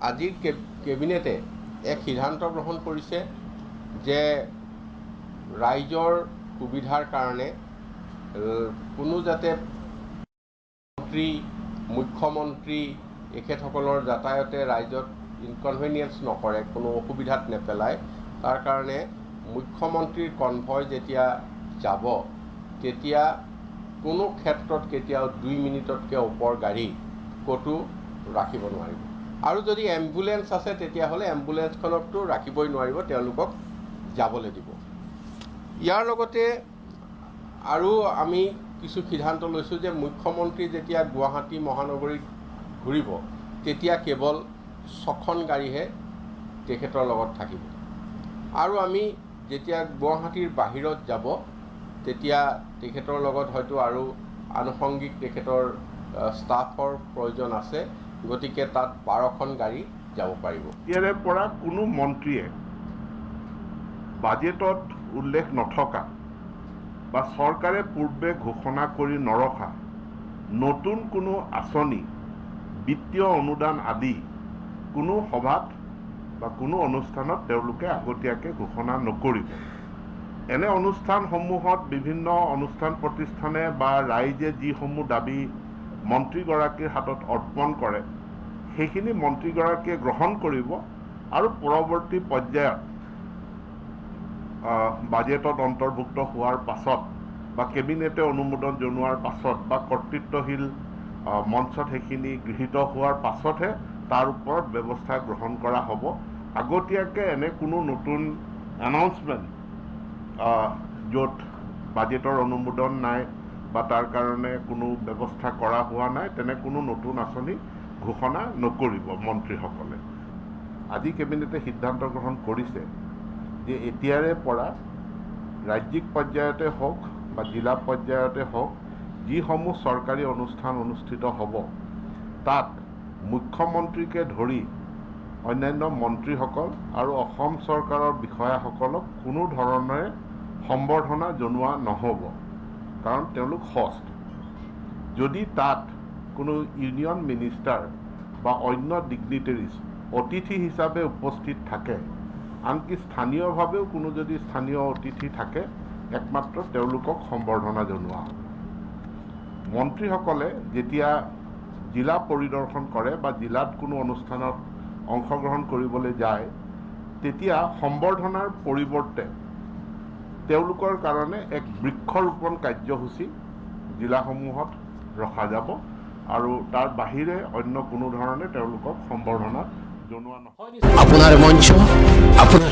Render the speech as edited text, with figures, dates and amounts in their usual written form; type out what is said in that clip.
আজিৰ কেবিনেটে এক সিদ্ধান্ত গ্ৰহণ কৰিছে যে ৰাইজৰ সুবিধাৰ কাৰণে কোনো যাতে মন্ত্ৰী, মুখ্যমন্ত্ৰী এখেতসকলৰ যাতায়াতে ৰাইজত ইনকনভেনিয়েঞ্চ নকৰে, কোনো অসুবিধাত নেপেলায়, তাৰ কাৰণে মুখ্যমন্ত্ৰীৰ কনভয় যেতিয়া যাব, তেতিয়া কোনো ক্ষেত্ৰত কেতিয়াও 2 মিনিটতকৈ ওপৰ গাড়ী ক'তো ৰাখিব নোৱাৰিব। আৰু যদি এম্বুলেঞ্চ আছে, তেতিয়াহ'লে এম্বুলেঞ্চখনকতো ৰাখিবই নোৱাৰিব, তেওঁলোকক যাবলৈ দিব। ইয়াৰ লগতে আৰু আমি কিছু সিদ্ধান্ত লৈছোঁ যে মুখ্যমন্ত্ৰী যেতিয়া গুৱাহাটী মহানগৰীত ঘূৰিব, তেতিয়া কেৱল ছখন গাড়ীহে তেখেতৰ লগত থাকিব। আৰু আমি যেতিয়া গুৱাহাটীৰ বাহিৰত যাব, তেতিয়া তেখেতৰ লগত হয়তো আৰু আনুষংগিক তেখেতৰ ষ্টাফৰ প্ৰয়োজন আছে, গতিকে তাত 12খন গাড়ী যাব পাৰিব। এতিয়াৰে পৰা কোনো মন্ত্ৰীয়ে বাজেটত উল্লেখ নথকা বা চৰকাৰে পূৰ্বে ঘোষণা কৰি নৰখা নতুন কোনো আঁচনি, বিত্তীয় অনুদান আদি কোনো সভাত বা কোনো অনুষ্ঠানত তেওঁলোকে আগতীয়াকৈ ঘোষণা নকৰিব। এনে অনুষ্ঠানসমূহত বিভিন্ন অনুষ্ঠান প্ৰতিষ্ঠানে বা ৰাইজে যিসমূহ দাবী মন্ত্ৰীগৰাকীৰ হাতত অৰ্পণ কৰে, সেইখিনি মন্ত্ৰীগৰাকীয়ে গ্ৰহণ কৰিব আৰু পৰৱৰ্তী পৰ্যায়ত বাজেটত অন্তৰ্ভুক্ত হোৱাৰ পাছত বা কেবিনেটে অনুমোদন জনোৱাৰ পাছত বা কৰ্তৃত্বশীল মঞ্চত সেইখিনি গৃহীত হোৱাৰ পাছতহে তাৰ ওপৰত ব্যৱস্থা গ্ৰহণ কৰা হ'ব। আগতীয়াকৈ এনে কোনো নতুন এনাউন্সমেণ্ট, য'ত বাজেটৰ অনুমোদন নাই বা তাৰ কাৰণে কোনো ব্যৱস্থা কৰা হোৱা নাই, তেনে কোনো নতুন আঁচনি ঘোষণা নকৰিব মন্ত্ৰীসকলে। আজি কেবিনেটে সিদ্ধান্ত গ্ৰহণ কৰিছে যে এতিয়াৰে পৰা ৰাজ্যিক পৰ্যায়তে হওক বা জিলা পৰ্যায়তে হওক, যিসমূহ চৰকাৰী অনুষ্ঠান অনুষ্ঠিত হ'ব, তাত মুখ্যমন্ত্ৰীকে ধৰি অন্যান্য মন্ত্ৰীসকল আৰু অসম চৰকাৰৰ বিষয়াসকলক কোনো ধৰণেৰে সম্বৰ্ধনা জনোৱা নহ'ব, কাৰণ তেওঁলোক হষ্ট। যদি তাত কোনো ইউনিয়ন মিনিষ্টাৰ বা অন্য ডিগনিটেৰিজ অতিথি হিচাপে উপস্থিত থাকে, আনকি স্থানীয়ভাৱেও কোনো যদি স্থানীয় অতিথি থাকে, একমাত্ৰ তেওঁলোকক সম্বৰ্ধনা জনোৱা হ'ব। মন্ত্ৰীসকলে যেতিয়া জিলা পৰিদৰ্শন কৰে বা জিলাত কোনো অনুষ্ঠানত অংশগ্ৰহণ কৰিবলৈ যায়, তেতিয়া সম্বৰ্ধনাৰ পৰিৱৰ্তে তেওঁলোকৰ কাৰণে এক বৃক্ষৰোপণ কাৰ্যসূচী জিলাসমূহত ৰখা যাব আৰু তাৰ বাহিৰে অন্য কোনো ধৰণে তেওঁলোকক সম্বৰ্ধনা জনোৱা নহয়। আপোনাৰ মঞ্চ, আপোনাৰ